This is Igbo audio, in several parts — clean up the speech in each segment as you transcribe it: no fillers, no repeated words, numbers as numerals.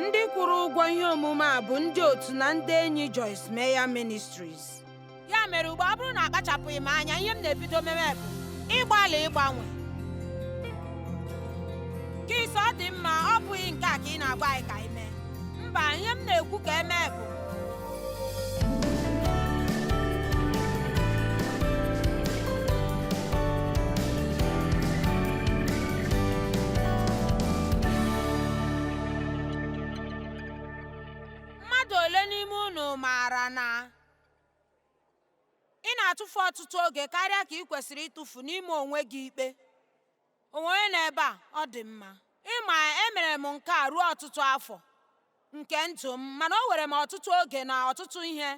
Ndị kwụrụ ụgwọ ihe omume a bụ ndị otu na ndị enyi Joyce Meyer Ministries. Ya mere ugbu a, ọ bụrụ na akpachapụghị m anya, ihe m na-ebido mewe bụ ịgbalị ịgbanwe. Gị sị ọ dị mma, ọ bụghị nke a ka ị na-agwa anyị ka anyị mee. Mba, ihe m na-ekwu ka emee bụ mmadụ ole n'ime unu maara na ị na-atụfu ọtụtụ oge karịa ka ị kwesịrị ịtụfu n'ime onwe gị ikpe? Onwe onye nọ ebe a? Ọ dị mma. Ịma, emere m nke a ruo ọtụtụ afọ nke ndụ m, mana o were m ọtụtụ oge na ọtụtụ ihe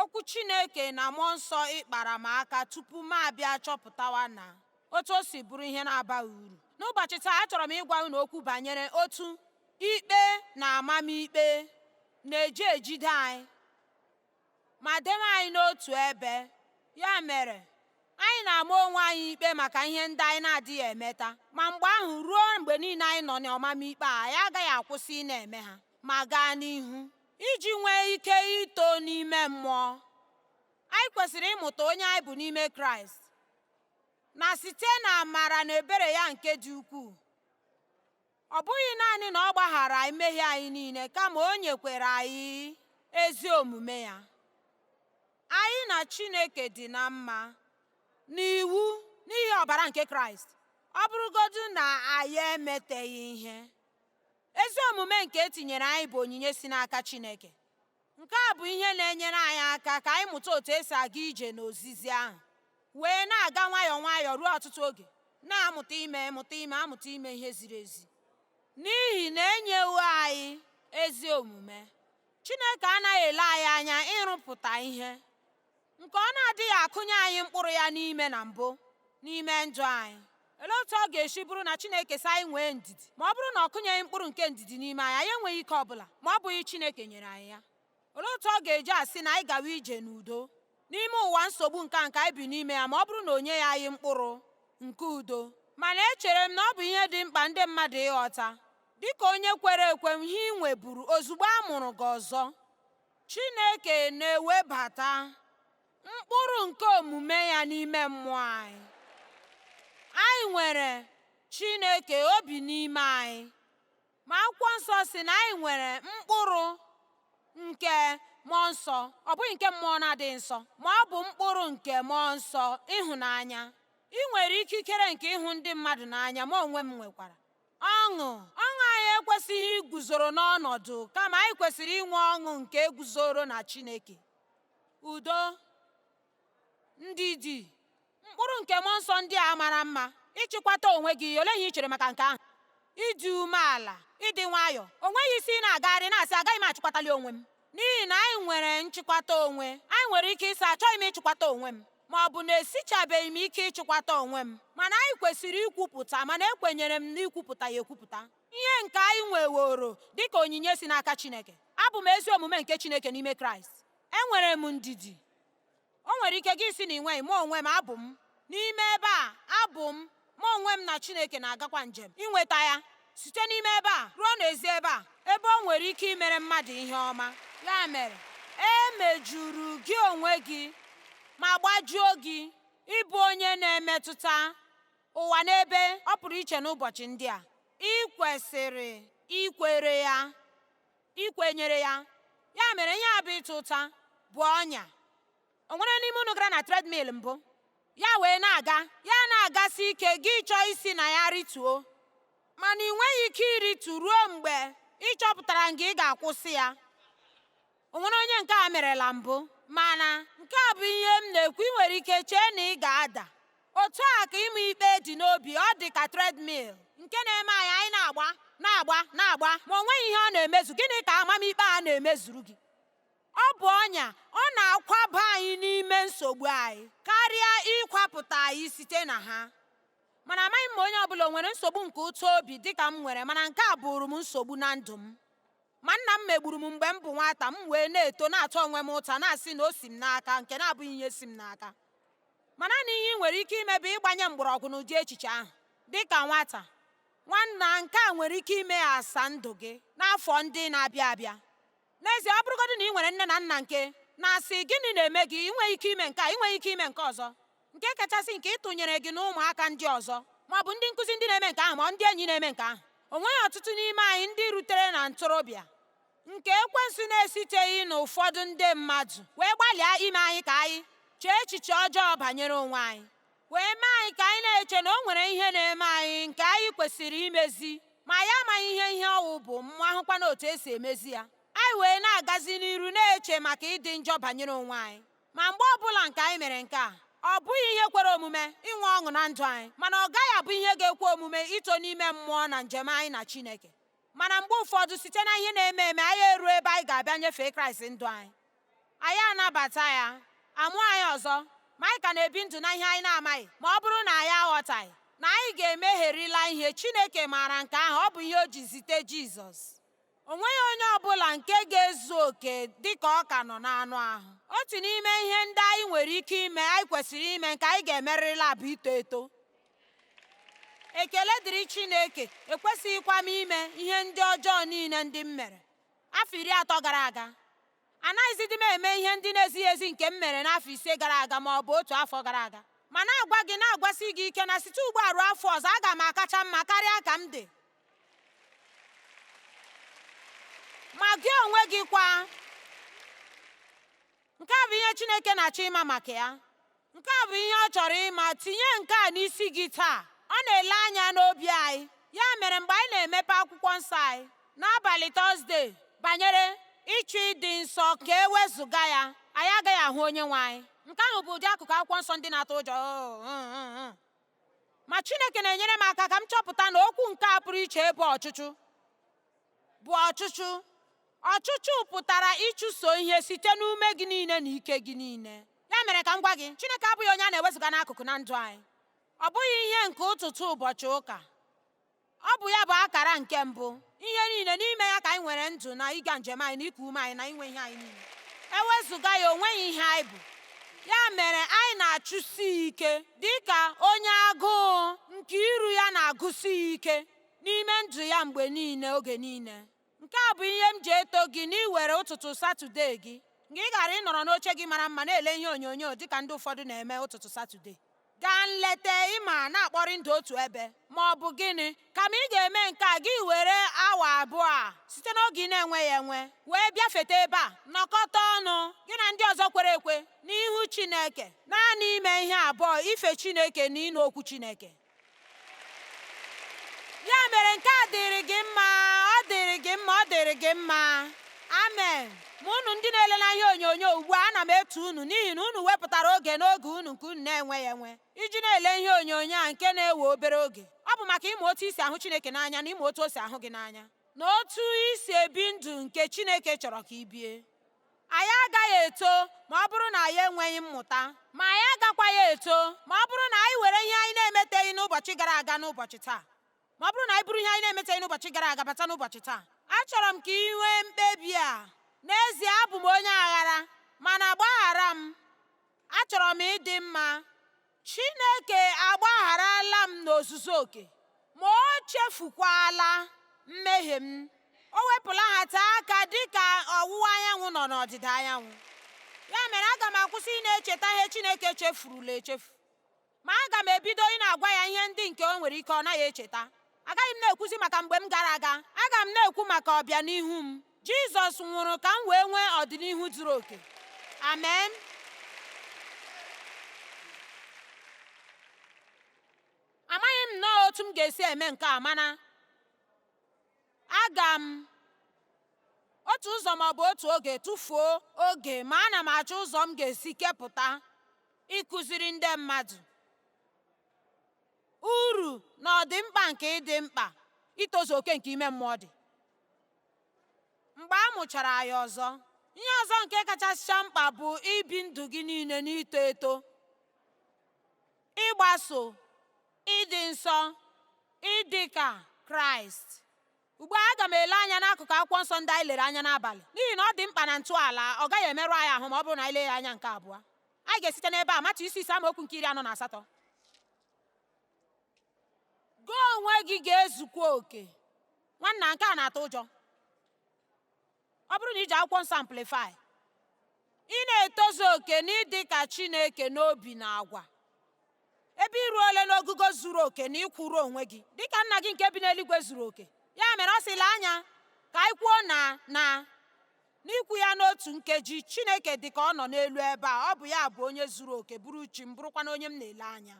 okwu Chineke na mmụọ nsọ ịkpara m aka tupu m abịa chọpụtawa na otu o si bụrụ ihe na-abaghị uru. N'ụbọchị taa, achọrọ m ịgwa unu okwu banyere otu ikpe na amamikpe na-eji ejide anyị ma dewe anyị n'otu ebe. Ya mere, anyị na-ama onwe anyị ikpe maka ihe ndị anyị na-adịghị emeta, ma mgbe ahụ ruo mgbe niile anyị nọ n'ọmamikpe a, anyị agaghị akwụsị ị na-eme ha ma gaa n'ihu. Iji nwee ike ito n'ime mmụọ, anyị kwesịrị ịmụta onye anyị bụ n'ime Kraịst, na site na amara na ebere ya nke dị ukwuu. Ọ bụghị naanị na ọ gbaghara mmehie anyị niile, kama o nyekwara anyị ezi omume ya. Anyị na Chineke dị na mma n'iwu n'ihi ọbara nke Kraịst. Ọ bụrụgodu na anyị emeteghị ihe, ezi omume nke etinyere anyị bụ onyinye si n'aka Chineke. Nke a bụ ihe na-enyere anyị aka ka anyị mụta otu esi aga ije n'ozizi ahụ, wee na-aga nwayọọ nwayọọ ruo ọtụtụ oge, na-amụta ime mụta ime amụta ime ihe ziri ezi. N'ihi na enyewo anyị ezi omume, Chineke anaghị ele anyị anya ịrụpụta ihe nke ọ na-adịghị akụnye anyị mkpụrụ ya n'ime na mbụ n'ime ndụ anyị. Olee otu ọ ga-esi bụrụ na Chineke sị anyị nwee ndidi, ma ọ bụrụ na ọ kụnyeghị mkpụrụ nke ndidi n'ime anyị, anyị enweghị ike ọ bụla ma ọ bụghị Chineke nyere anyị ya? Olee otu ọ ga-eji asị na anyị gawa ije n'udo n'ime ụwa nsogbu nke a nke anyị bi n'ime ya ma ọ bụrụ na o nyeghị anyị mkpụrụ nke udo? Mana echere m na ọ bụ ihe dị mkpa ndị mmadụ ịghọta, dịka onye kwere ekwe, ihe ị nweburu ozugbo a mụrụ gị ọzọ. Chineke na-ewebata mkpụrụ nke omume ya n'ime mmụọ anyị. Anyị nwere Chineke obi n'ime anyị, ma akwụkwọ nsọ sị na anyị nwere mkpụrụ nke mmụọ nsọ, ọ bụghị nke mmụọ na-adịghị nsọ, ma ọ bụ mkpụrụ nke mmụọ nsọ, ịhụnanya. Ị nwere ikikere nke ịhụ ndị mmadụ n'anya, ma onwe m nwekwara. Ọṅụ. Ọṅụ anyị ekwesịghị iguzoro n'ọnọdụ, kama anyị kwesịrị inwe ọṅụ nke guzoro na Chineke. Udo, ndidi, mkpụrụ nke mmụọ nsọ ndị a mara mma. Ịchịkwata onwe gị, olee ihe ị chere maka nke ahụ? Ịdị umeala, ịdị nwayọọ. O nweghị isi ị na-agagharị na-asị agaghị m achịkwatali onwe m. N'ihi na anyị nwere nchịkwata onwe, anyị nwere ike ịsị achọghị m ịchịkwata onwe m, ma ọ bụ na esichabeghị m ike ịchịkwata onwe m. Mana anyị kwesịrị ikwupụta, mana ekwenyere m n'ikwupụta ya ekwupụta, ihe nke anyị nweworo dịka onyinye si n'aka Chineke. Abụ m ezi omume nke Chineke n'ime Kraịst. Enwere m ndidi. O nwere ike gị sị na ị nweghị, mụ onwe m abụ m. N'ime ebe a, abụ m, mụ onwe m na Chineke na-agakwa njem inweta ya site n'ime ebe a ruo n'ezi ebe a, ebe o nwere ike imere mmadụ ihe ọma. Ya mere, e mejuru gị onwe gị ma gbajuo gị ịbụ onye na-emetụta ụwa n'ebe ọ pụrụ iche n'ụbọchị ndị a. Ị kwesịrị ikwere ya, ikwenyere ya. Ya mere, ihe a bụ ịta ụta bụ ọnya. O nwere n'ime unu gara na treadmill mbụ? Ya wee na-aga, ya na-agasi ike, gị chọọ isi na ya rituo, mana ị nweghị ike iritu ruo mgbe ị chọpụtara nga ị ga-akwụsị ya. O nwere onye nke a merela mbụ? Mana nke a bụ ihe m na-ekwu, ị nwere ike chee na ị ga-ada. Otu a ka ịma ikpe dị n'obi, ọ dị ka treadmill nke na-eme anyị anyị na-agba, na-agba, na-agba, ma o nweghị ihe ọ na-emezu. Gịnị ka amamikpe a na-emezuru gị? Ọ bụ ọnya, ọ na-akwaba anyị n'ime nsogbu anyị karịa ịkwapụta anyị site na ha. Mana amaghị m ma onye ọbụla o nwere nsogbu nke ụta obi dịka m nwere, mana nke a bụrụ m nsogbu na ndụ m. Ma nna m megburu m mgbe m bụ nwata, m wee na-eto na-atụ onwe m ụta, na-asị na o si m n'aka, nke na-abụghị ihe si m n'aka. Ma naanị ihe ị nwere ike ime bụ ịgbanye mgbọrọgwụ n'ụdị echiche ahụ. Dị ka nwata, Nwanna, nke a nwere ike ime asa ndụ gị n'afọ ndị na-abịa abịa. N'ezie, ọ bụrụgodị na ị nwere nne na nna nke na-asị gịnị na-eme gị, ị nweghị ike ime nke a, ị nweghị ike ime nke ọzọ, nke kachasị nke ịtụnyere gị na ụmụaka ndị ọzọ, ma ọ bụ ndị nkụzi ndị na-eme nke ahụ, ma ndị enyi na-eme nke ahụ. O nweghị ọtụtụ n'ime anyị ndị rutere na ntorobịa nke ekwensu na-esiteghị n'ụfọdụ ndị mmadụ wee gbalịa ime anyị ka anyị chee echiche ọjọọ banyere onwe anyị, wee mee anyị ka anyị na-eche na o nwere ihe na-eme anyị nke anyị kwesịrị imezi, ma ya amaghị ihe ihe ọwụ bụ, mmụ ahụkwana otu esi emezi ya. Anyị wee na-agazi n'iru na-eche maka ịdị njọ banyere onwe anyị. Ma mgbe ọbụla nke anyị mere nke a, ọ bụghị ihe kwere omume inwe ọṅụ na ndụ anyị, mana ọ gaghị abụ ihe ga-ekwe omume ito n'ime mmụọ na njem anyị na Chineke. Mana mgbe ụfọdụ, site na ihe na-eme eme, anyị eruo ebe anyị ga-abịa nyefee Kraịst ndụ anyị, anyị anabata ya, amụọ anyị ọzọ, ma anyị ka na-ebi ndụ na ihe anyị na-amaghị. Ma ọ bụrụ na anyị aghọtaghị na anyị ga-emegherila ihe, Chineke maara nke ahụ, ọ bụ ihe o ji zite Jizọs. O nweghị onye ọbụla nke ga-ezu oke dị ka ọ ka nọ n'anụ ahụ. Otu n'ime ihe ndị anyị nwere ike ime, anyị kwesịrị ime, nke anyị ga-emerịrịla bụ ito eto. Ekele dịrị Chineke, ekwesịghịkwa m ime ihe ndị ọjọọ niile ndị m mere afọ 30 gara aga. Anaghịzidị m eme ihe ndị na-ezighị ezi nke m mere n'afọ 5 gara aga ma ọ bụ otu afọ gara aga. Ma na-agwa gị, na-agwasị gị ike na site ugbu a ruo afọ ọzọ, aga m akacha mma karịa ka m dị. Ma gị onwe gị kwa, nke a bụ ihe Chineke na-achọ ịma maka ya. Nke a bụ ihe ọ chọrọ ịma. Tinye nke a n'isi gị taa. Ọ na-ele anya n'obi anyị. Ya mere mgbe anyị na-emepe akwụkwọ nsọ anyị n'abalị Tọzdee banyere ịchọ ịdị nsọ ka e wezụga ya, anyị agaghị ahụ onye nwe anyị. Nke ahụ bụ ụdị akụkụ akwụkwọ nsọ ndị na-atụ ụjọ. Ma Chineke na-enyere m aka ka m chọpụta na okwu nke a pụrụ iche bụ ọchụchụ. Bụ ọchụchụ. Ọchụchụ pụtara ịchụso ihe site n'ume gị niile na ike gị niile. Ya mere ka m gwa gị, Chineke abụghị onye a na-ewezụga n'akụkụ na ndụ anyị. Ọ bụghị ihe nke ụtụtụ ụbọchị ụka. Ọ bụ ya bụ akara nke mbụ. Ihe niile n'ime ya ka anyị nwere ndụ na ịga njem anyị na iku ume anyị na inwe ihe anyị niile. Ewezụga ya, o nweghị ihe anyị bụ. Ya mere anyị na-achụsi ike dị ka onye agụụ nke iru ya na-agụsi ike n'ime ndụ ya mgbe niile, oge niile. Nke a bụ ihe m ji eto gị n'iwere ụtụtụ Satọde gị. Mgbe ị gara ịnọrọ n'oche gị mara mma na-ele ihe onyonyo dịka ndị ụfọdụ na-eme ụtụtụ Satọde, gaa nleta ịma na-akpọrị ndụ otu ebe, ma ọ bụ gịnị kama ị ga-eme nke a, gị were awa 2 a site n'oge ị na-enweghị enwe wee bịafete ebe a, nọkọta ọnụ gị na ndị ọzọ kwere ekwe n'ihu Chineke, naanị ime ihe abụọ: ife Chineke na ịnụ okwu Chineke. Ya mere nke a dịrị gị mma, ọ dịrị gị mma, ọ dịrị gị mma. Amen. Ma unu ndị na-ele na ihe onyonyo ugbu a, ana m etu unu n'ihi na unu wepụtara oge n'oge unu nke unu na-enweghị enwe iji na-ele ihe onyonyo a nke na-ewe obere oge. Ọ bụ maka ịmụ otu isi ahụ Chineke n'anya na ịmụ otu o si ahụ gị n'anya na otu isi ebi ndụ nke Chineke chọrọ ka ị bie. Anyị agaghị eto ma ọ bụrụ na anyị enweghị mmụta, ma anyị agakwaghị eto ma ọ bụrụ na anyị were ihe anyị na-emeteghị n'ụbọchị gara aga n'ụbọchị taa. Ma ọ bụrụ na anyị bụrụ ihe anyị na-emeteghị n'ụbọchị gara aga bata n'ụbọchị taa. Achọrọ m ka ị nwee mkpebi a. N'ezie, abụ m onye aghara, mana gbaghara m. Achọrọ m ịdị mma. Chineke agbagharala m n'ozuzu oke, ma o chefukwala mmehie m. O wepụla ha taa aka dịka ọwụwa anyanwụ nọ n'ọdịda anyanwụ. Ya mere aga m akwụsị ị na-echeta ihe Chineke chefurula echefu, ma aga m ebido ị na-agwa ya ihe ndị nke o nwere ike ọ naghị echeta. Agaghị m na-ekwuzi maka mgbe m gara aga, aga m na-ekwu maka ọbịanihu m. Jizọs nwụrụ ka m wee nwee ọdịnihu zuru oke. Amen. Amaghị m nnọọ otu m ga-esi eme nke a, mana aga m otu ụzọ ma ọ bụ otu oge tụfuo oge, ma ana m achọ ụzọ m ga-esi kepụta ịkụziri ndị mmadụ uru na ọdịmkpa nke ịdị mkpa itozu oke nke ime mmụọ dị. Mgbe a mụchara ya ọzọ, ihe ọzọ nke kachasịcha mkpa bụ ibi ndụ gị niile n'ito eto, ịgbaso ịdị nsọ, ịdị ka Kraịst. Ugbu a aga m ele anya n'akụkụ akwụkwọ nsọ ndị anyị lere anya n'abalị, n'ihi na ọ dị mkpa na ntọala, ọ gaghị emerụ anyị ahụ ma ọ bụrụ na anyị lee ya anya nke abụọ. Anyị ga-esite n'ebe a Matiu isi 5 amaokwu nke 48. Gị onwe gị ga-ezukwa oke. Nwanna, nke a na-atụ ụjọ. Ọ bụrụ na i ji akwụkwọ nsọ Amplify, ị na-etozu oke n'ịdị ka Chineke n'obi na agwa. Ebe i ruole n'ogugo zuru oke na ịkwụrụ onwe gị dịka nna gị nke bi n'eluigwe zuru oke. Ya mere ọ sị lee anya ka anyị kwuo na na n'ikwu ya n'otu nkeji, Chineke dị ka ọ nọ n'elu ebe a, ọ bụ ya bụ onye zuru oke, bụrụ chi m, bụrụkwa onye m na-ele anya.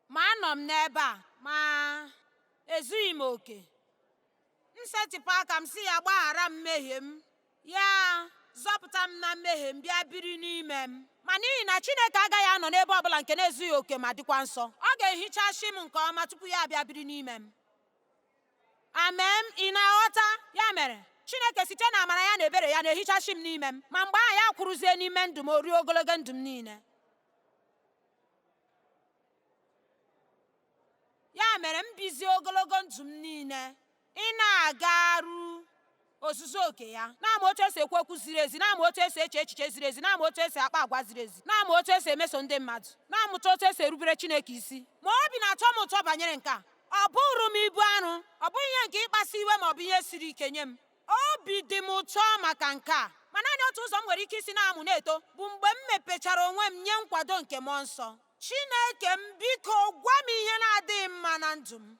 Ma anọ m n'ebe a, ma ezughị m oke. M setịpụ aka m sị ya gbaghara m mmehie m, ya zọpụta m na mmehie m, bịa biri n'ime m. Ma n'ihi na Chineke agaghị anọ n'ebe ọbụla nke na-ezughị oke ma dịkwa nsọ, ọ ga-ehichasị m nke ọma tupu ya abịa biri n'ime m. Amen. Ị na-aghọta? Ya mere, Chineke site na amara ya na ebere ya na-ehichasị m n'ime m, ma mgbe ahụ ya kwụrụzie n'ime ndụ m o ruo ogologo ndụ m niile. Ya mere m bizie ogologo ndụ m niile ị na-agaru ozuzu oke ya, na-amụ otu esi ekwu okwu ziri ezi, na-amụ otu esi eche echiche ziri ezi, na-amụ otu esi akpa agwa ziri ezi, na-amụ otu esi emeso ndị mmadụ, na-amụta otu esi erubere Chineke isi. Ma obi na-atọ m ụtọ banyere nke a. Ọ bụrụ m ibu arụ, ọ bụghị ihe nke ịkpasu iwe ma ọ bụ ihe siri ike nye m. Obi dị m ụtọ maka nke a. Ma naanị otu ụzọ m nwere ike isi na-amụ na-eto bụ mgbe m mepechara onwe m nye nkwado nke Mmụọ Nsọ. Chineke m, biko gwa m ihe na-adịghị mma na ndụ m.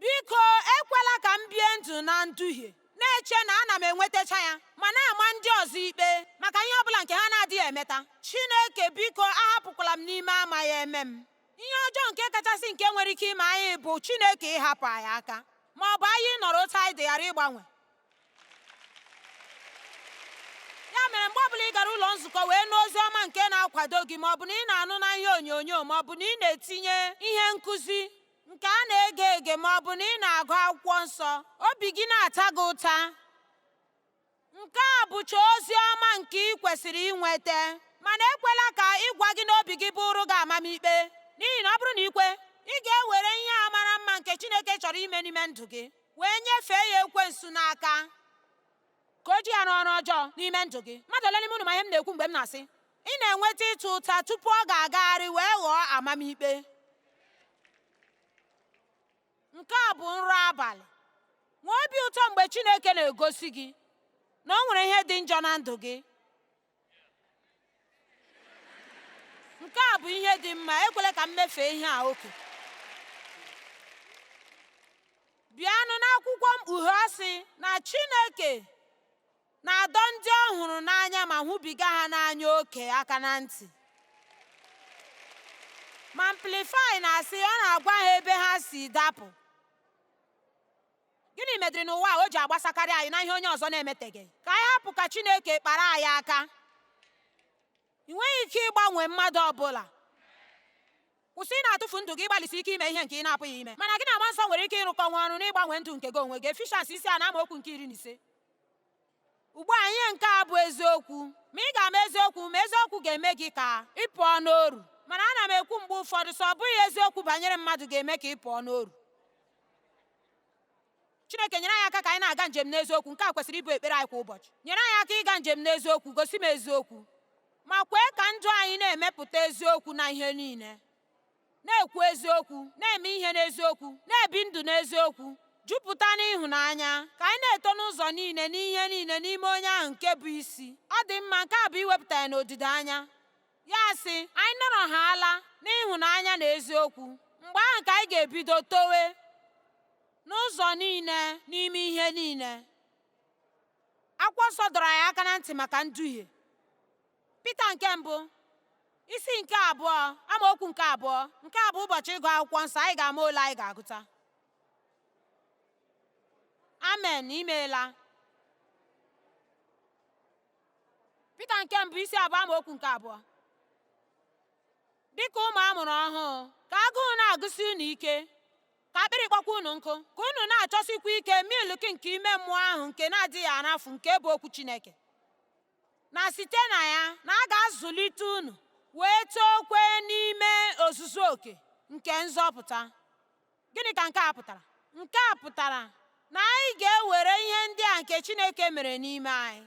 Biko ekwela ka m bie ndụ na nduhie, na-eche na ana m enwetacha ya, ma na-ama ndị ọzọ ikpe maka ihe ọbụla nke ha na-adịghị emeta. Chineke, biko ahapụkwala m n'ime amaghị eme m. Ihe ọjọọ nke kachasị nke nwere ike ime anyị bụ Chineke ịhapụ anyị aka, ma ọ bụ anyị nọrọ otu anyị dị ghara ịgbanwe. Ya mere mgbe ọbụla ị gara ụlọ nzukọ wee nụ ozi ọma nke na-akwado gị, ma ọ bụ na ị na-anụ na ihe onyonyo, ma ọ bụ na ị na-etinye ihe nkụzi nke a na-ege ege, ma ọ bụ na ị na-agụ akwụkwọ nsọ, obi gị na-ata gị ụta. Nke a bụcha ozi ọma nke ị kwesịrị inweta, mana ekwela ka ịgwa gị n'obi gị bụrụ gị amamikpe, n'ihi na ọ bụrụ na i kwe, ị ga-ewere ihe a mara mma nke Chineke chọrọ ime n'ime ndụ gị wee nyefee ya ekwensu n'aka ka o ji ya rụọ ọrụ ọjọọ n'ime ndụ gị. Mmadụ ole n'ime unu ma ihe m na-ekwu mgbe m na-asị ị na-enweta ịta ụta tupu ọ ga-agagharị wee ghọọ amamikpe? Nke a bụ nrọ abalị. Nwee obi ụtọ mgbe Chineke na-egosi gị na o nwere ihe dị njọ na ndụ gị. Nke a bụ ihe dị mma, ekwela ka m mefee ihe a oke. Bịanụ n'akwụkwọ Mkpughe, ọ sị na Chineke na-adọ ndị ọ hụrụ n'anya ma hụbiga ha n'anya oke aka na ntị. Ma Amplify na-asị ọ na-agwa ha ebe ha si dapụ. Gịnị medịrị n'ụwa a o ji agbasakarị anyị na ihe onye ọzọ na-emeteghị? Ka anyị hapụ ka Chineke kpara anyị aka. Ị nweghị ike ịgbanwe mmadụ ọbụla. Kwụsị ị na-atụfu ndụ gị ịgbalịsi ike ime ihe nke ị na-apụghị ime. Mana gị na Mmụọ Nsọ nwere ike ịrụkọnwu ọrụ n'ịgbanwe ndụ nke gị onwe gị. Efishans isi anọ amaokwu nke 15. Ugbu a ihe nke a bụ eziokwu, ma ị ga-ama eziokwu, ma eziokwu ga-eme gị ka ị pụọ n'oru. Mana ana m ekwu mgbe ụfọdụ sị ọ bụghị eziokwu banyere mmadụ ga-eme ka ị pụọ n'oru. Chineke nyere anyị aka ka anyị na-aga njem n'eziokwu. Nke a kwesịrị ịbụ ekpere anyị kwa ụbọchị. Nyere anyị aka ịga njem n'eziokwu, gosi m eziokwu, ma kwee ka ndụ anyị na-emepụta eziokwu na ihe niile. Na-ekwu eziokwu, na-eme ihe n'eziokwu, na-ebi ndụ n'eziokwu, jupụta n'ịhụnanya, ka anyị na-eto n'ụzọ niile n'ihe niile n'ime onye ahụ nke bụ isi. Ọ dị mma, nke a bụ iwepụta ya n'odide anya. Ya sị, anyị nọrọ ha ala n'ịhụnanya na eziokwu, mgbe ahụ ka anyị ga-ebido towe n'ụzọ niile n'ime ihe niile. Akwụkwọ nsọ dọrọ anyị aka na ntị maka nduhie. Pita nke mbụ isi nke abụọ amaokwu nke abụọ. Nke a bụ ụbọchị ịgụ akwụkwọ nsọ, anyị ga-ama ole anyị ga-agụta. Amen, imeela. Pita nke mbụ isi abụọ amaokwu nke abụọ. Dịka ụmụ a mụrụ ọhụụ, ka agụụ na-agụsi unu ike, ka akpịrị kpọkwa unu nkụ, ka unu na-achọsikwa ike milk nke ime mmụọ ahụ nke na-adịghị arafu, nke bụ okwu Chineke, na site na ya na a ga-azụlite unu wee tookwe n'ime ozuzu oke nke nzọpụta. Gịnị ka nke a pụtara? Nke a pụtara na anyị ga-ewere ihe ndị a nke Chineke mere n'ime anyị.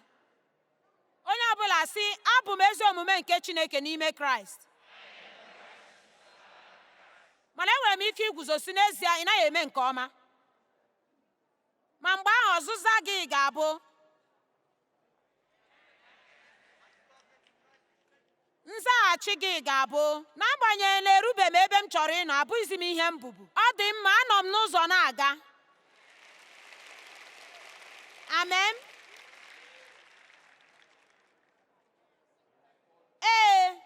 Onye ọbụla sị, abụ m ezi omume nke Chineke n'ime Kraịst. Mana enwere m ike iguzosi n'ezie ị naghị eme nke ọma. Ma mgbe ahụ ọzụza gị ga-abụ nzaghachi gị ga-abụ n'agbanyeghị na erube m ebe m chọrọ ịnọ abụghịzi m ihe m bụbu. Ọ dị mma, anọ m n'ụzọ na-aga. Amen. Ee,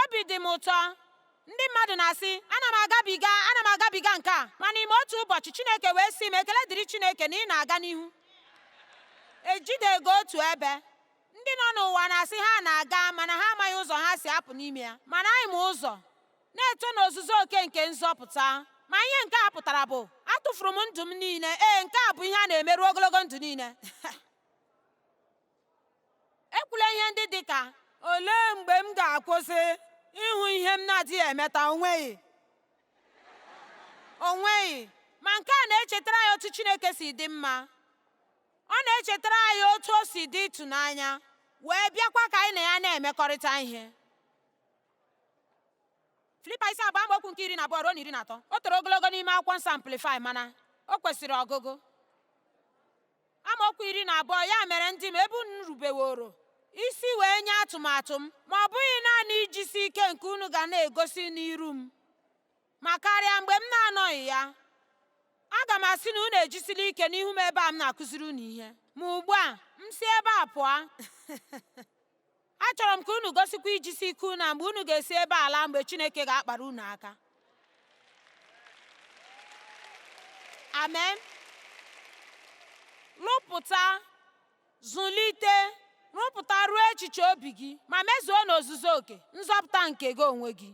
obi dị m ụtọ. Ndị mmadụ na-asị, ana m agabiga, ana m agabiga nke a. Ma n'ime otu ụbọchị Chineke wee sị m, ekele dịrị Chineke na ị na-aga n'ihu. Ejidego otu ebe. Ndị nọ n'ụwa na-asị ha na-aga mana ha amaghị ụzọ ha si apụ n'ime ya. Mana anyị ma ụzọ, na-eto n'ozuzu oke nke nzọpụta. Ma ihe nke a pụtara bụ, atụfuru m ndụ m niile. Ee, nke a bụ ihe a na-eme ruo ogologo ndụ niile. Ekwula ihe ndị dị ka, olee mgbe m ga-akwụsị ịhụ ihe m na-adịghị emeta? Onweghị. Onweghị. Ma nke a na-echetara anyị otu Chineke si dị mma. Ọ na-echetara anyị otu o si dị ịtụnanya, wee bịakwa ka anyị na ya na-emekọrịta ihe. Filipaị isi 2 amaokwu nke 12 ruo na 13. O toro ogologo n'ime akwụkwọ nsọ Amplify, mana o kwesịrị ọgụgụ. Amaokwu 12, ya mere ndị m, ebe unu rubeworo isi wee nye atụmatụ m, ma ọ bụghị naanị ijisi ike nke unu ga na-egosi n'iru m, ma karịa mgbe m na-anọghị ya, aga m asị na unu ejisila ike n'ihu m ebe a m na-akụziri unu ihe. Ma ugbu a, m si ebe a pụọ. Achọrọ m ka unu gosikwa ijisi ike unu mgbe unu ga-esi ebe a laa mgbe Chineke ga-akpara unu aka. Amen. Rụpụta, zụlite, rụpụta ruo echiche obi gị, ma mezuo n'ozuzu oke nzọpụta nke gị onwe gị.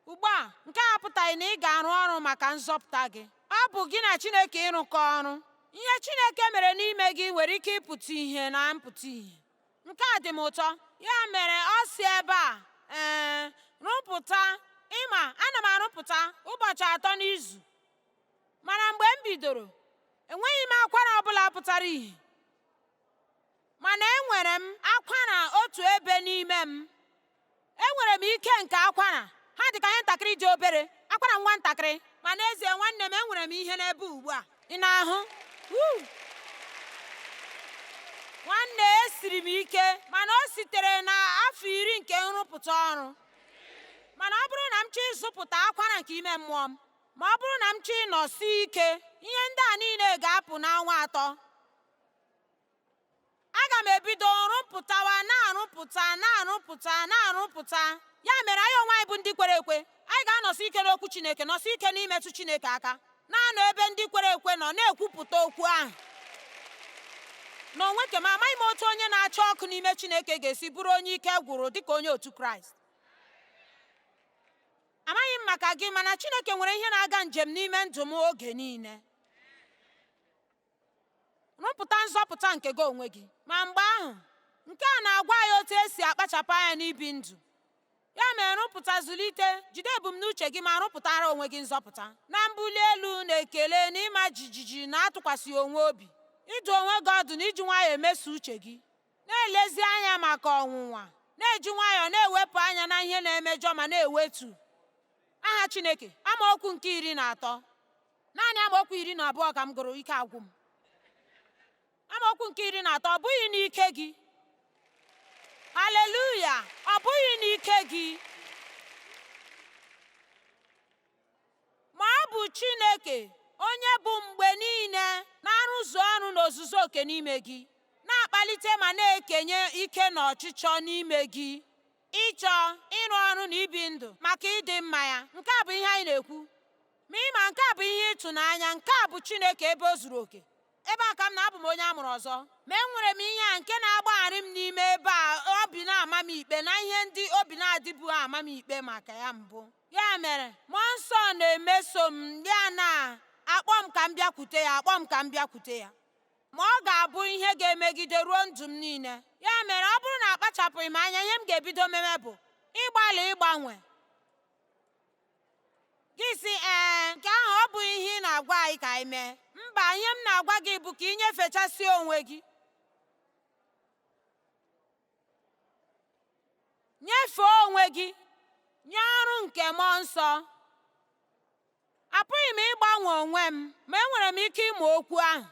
Ugbu a, nke a apụtaghị na ị ga-arụ ọrụ maka nzọpụta gị. Ọ bụ gị na Chineke ịrụkọ ọrụ. Ihe Chineke mere n'ime gị nwere ike ịpụta ihe na mpụta ihe. Nke a dị m ụtọ. Ya mere ọ si ebe a, ee, rụpụta, ịma, ana m arụpụta ụbọchị 3 n'izu. Mana mgbe m bidoro, enweghị m akwara ọbụla pụtara ìhè. Mana enwere m akwara otu ebe n'ime m. Enwere m ike nke akwara. Ha dị ka ihe ntakịrị dị obere, akwara nwa ntakịrị. Ma n'ezie nwanne m, enwere m ihe n'ebe ugbu a. Ị na-ahụ? Nwanne, esiri m ike, mana o sitere na afọ 10 nke nrụpụta ọrụ. Mana ọ bụrụ na m chọọ ịzụpụta akwara nke ime mmụọ m, ma ọ bụrụ na m chọọ ịnọsi ike, ihe ndị a niile ga-apụ n'ọnwa 3. Aga m ebido rụpụtawa, na-arụpụta, na-arụpụta, na-arụpụta. Ya mere anyị onwe anyị bụ ndị kwere ekwe, anyị ga-anọsi ike n'okwu Chineke, nọsi ike n'imetụ Chineke aka, na-anọ ebe ndị kwere ekwe nọ na-ekwupụta okwu ahụ. N'onwe ke m, amaghị m otu onye na-acha ọkụ n'ime Chineke ga-esi bụrụ onye ike gwụrụ dịka onye otu Kraịst. Amaghị m maka gị, mana Chineke nwere ihe na-aga njem n'ime ndụ m oge niile. Rụpụta nzọpụta nke gị onwe gị. Ma mgbe ahụ, nke a na-agwa anyị otu esi akpachapụ anya n'ibi ndụ. Ya mere rụpụta, zụlite, jide ebumnuche gị ma rụpụtara onwe gị nzọpụta. Na mbuli elu na ekele na ịma jijiji na atụkwasị onwe obi, ịdụ onwe gị ọdụ na iji nwayọọ emeso uche gị. Na-elezi anya maka ọnwụnwa, na-eji nwayọọ na-ewepụ anya na ihe na-emejọ ma na-ewetu aha Chineke. Amaokwu nke 13. Naanị amaokwu 12 ka m gụrụ, ike agwụ m. Amaokwu nke 13, ọ bụghị n'ike gị. Haleluya! Ọ bụghị n'ike gị, ma ọ bụ Chineke onye bụ mgbe niile na-arụzu ọrụ n'ozuzu oke n'ime gị, na-akpalite ma na-ekenye ike na ọchịchọ n'ime gị, ịchọ ịrụ ọrụ na ibi ndụ maka ịdị mma ya. Nke a bụ ihe anyị na-ekwu. Ma ịma, nke a bụ ihe ịtụnanya, nke a bụ Chineke ebe o zuru oke. Ebe a ka m na-abụ m onye a mụrụ ọzọ. Ma enwere m ihe a nke na-agbagharị m n'ime ebe a obi na-ama m ikpe na ihe ndị obi na-adịbu ama m ikpe maka ya mbụ. Ya mere, Mmụọ Nsọ na-emeso m, ya na-akpọ m ka m bịakwute ya, akpọ m ka m bịakwute ya. Ma ọ ga-abụ ihe ga-emegide ruo ndụ m niile. Ya mere, ọ bụrụ na akpachapụghị m anya, ihe m ga-ebido meme bụ ịgbalị ịgbanwe. Gị sị, ee, nke ahụ ọ bụghị ihe ị na-agwa anyị ka anyị mee. Mba, ihe m na-agwa gị bụ ka ị nyefechasị onwe gị. Nyefee onwe gị. Nye ọrụ nke mmụọ nsọ. Apụghị m ịgbanwe onwe m, ma enwere m ike ịmụ okwu ahụ.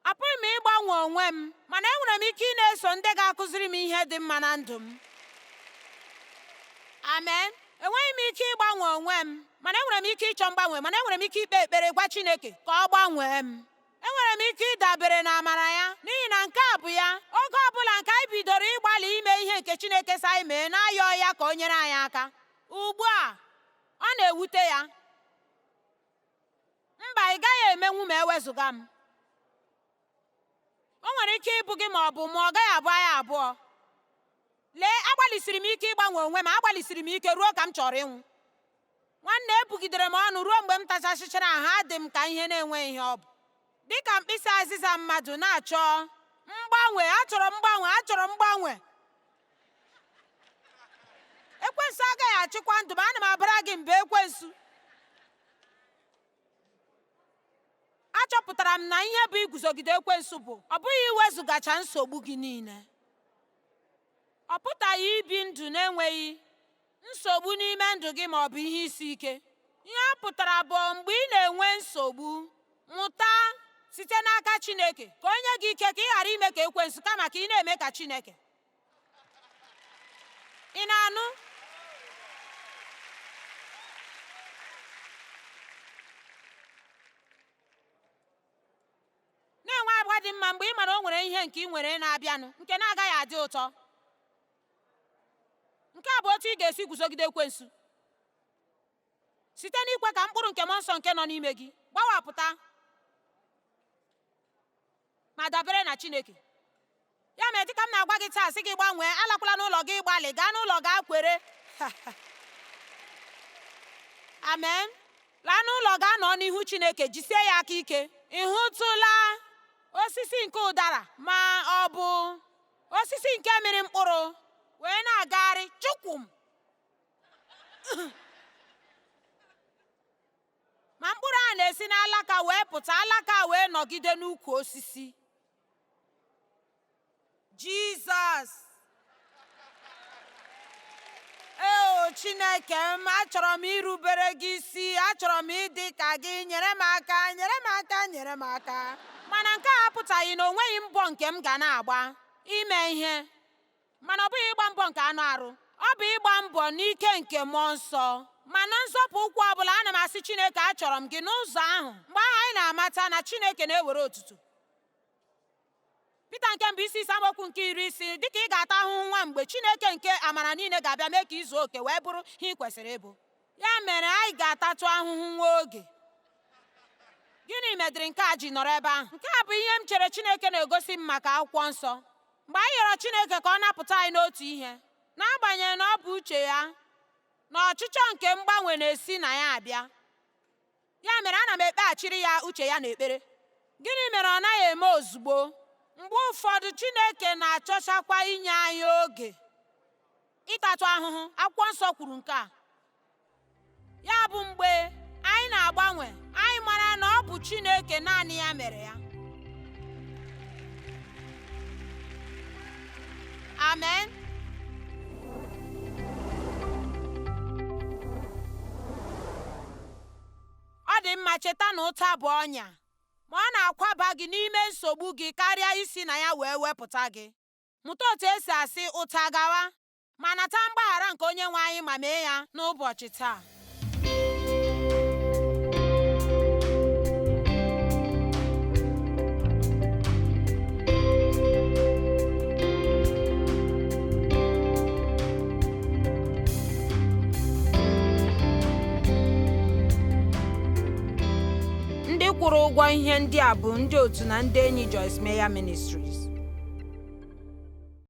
Apụghị m ịgbanwe onwe m, mana enwere m ike ị na-eso ndị ga-akụziri m ihe dị mma na ndụ m. Amen. Enweghị m ike ịgbanwe onwe m, mana enwere m ike ịchọ mgbanwe, mana enwere m ike ikpe ekpere gwa Chineke ka ọ gbanwee m. Enwere m ike ịdabere na amara ya, n'ihi na nke a bụ ya. Oge ọbụla nke anyị bidoro ịgbalị ime ihe nke Chineke sị anyị mee, na-ayọ ya ka o nyere anyị aka. Ugbu a, ọ na-ewute ya. Mba, ị gaghị emenwu ma ewezụga m. O nwere ike ịbụ gị ma ọ bụ mụ, ọ gaghị abụ anyị abụọ. Lee, agbalịsiri m ike ịgbanwe onwe m, agbalịsiri m ike ruo ka m chọrọ ịnwụ. Nwanne, ebugidere m ọnụ ruo mgbe m tachasịchara ahụ, adị m ka ihe na-enweghị ihe ọ bụ. Dị ka mkpịsị azịza mmadụ na-achọ mgbanwe, achọrọ m mgbanwe, achọrọ m mgbanwe. Ekwensu agaghị achịkwa ndụ m, ana m abara gị mba ekwensu. Achọpụtara m na ihe bụ iguzogide ekwensu bụ ọ bụghị iwezugacha nsogbu gị niile. Ọ pụtaghị ibi ndụ na-enweghị nsogbu n'ime ndụ gị ma ọ bụ ihe isi ike. Ihe ọ pụtara bụ mgbe ị na-enwe nsogbu, mụta site n'aka Chineke ka o nye gị ike ka ị ghara ime ka ekwensu, kama ka ị na-eme ka Chineke. Ị na-anụ? Na-enwe agwa dị mma mgbe ị mara o nwere ihe nke ị nwere na-abịanụ nke na-agaghị adị ụtọ. Nke a bụ otu ị ga-esi guzogide ekwensu, site n'ikwe ka mkpụrụ nke mmụọ nsọ nke nọ n'ime gị gbawapụta ma dabere na Chineke. Ya mere, dịka m na-agwa gị taa, sị gị gbanwee, alakwala n'ụlọ gị gbalị, gaa n'ụlọ gaa kwere. Amen. Laa n'ụlọ gaa nọ n'ihu Chineke, jisie ya aka ike. Ị hụtụla osisi nke ụdara ma ọ bụ osisi nke mịrị mkpụrụ wee na-agagharị chukwum, ma mkpụrụ a na-esi n'alaka wee pụta, alaka wee nọgide n'ukwu osisi. Jizọs! Ee, Chineke m, achọrọ m irubere gị isi, achọrọ m ịdị ka gị, nyere m aka, nyere m aka, nyere m aka. Mana nke a apụtaghị na o nweghị mbọ nke m ga na-agba ime ihe. Mana ọ bụghị ịgba mbọ nke anụ arụ, ọ bụ ịgba mbọ n'ike nke mmụọ nsọ. Mana nzọpụ ụkwụ ọbụla, ana m asị Chineke, achọrọ m gị n'ụzọ ahụ. Mgbe ahụ anyị na-amata na Chineke na-ewere otuto. Pita nke mbụ isi ise amaokwu nke 60, dịka ị ga-ata ahụhụ nwa mgbe Chineke nke amara niile ga-abịa mee ka izu oke wee bụrụ ihe ị kwesịrị ịbụ. Ya mere anyị ga-atatụ ahụhụ nwa oge. Gịnị medịrị nke a ji nọrọ ebe ahụ? Nke a bụ ihe m chere Chineke na-egosi m maka akwụkwọ nsọ. Mgbe anyị yọrọ Chineke ka ọ napụta anyị n'otu ihe, n'agbanyeghị na ọ bụ uche ya na ọchịchọ nke mgbanwe na-esi na ya abịa. Ya mere ana m ekpeghachiri ya uche ya n'ekpere. Gịnị mere ọ naghị eme ozugbo? Mgbe ụfọdụ Chineke na-achọchakwa inye anyị oge ịtatụ ahụhụ. Akwụkwọ nsọ kwuru nke a. Ya bụ mgbe anyị na-agbanwe, anyị mara na ọ bụ Chineke naanị ya mere ya. Amen. Ọ dị mma, cheta na ụta bụ ọnya, ma ọ na-akwaba gị n'ime nsogbu gị karịa isi na ya wee wepụta gị. Mụta otu esi asị ụta gawa, ma nata mgbaghara nke Onye nwe anyị ma mee ya n'ụbọchị taa. Ndị kwụrụ ụgwọ ihe ndị a bụ ndị otu na ndị enyi Joyce Meyer Ministries.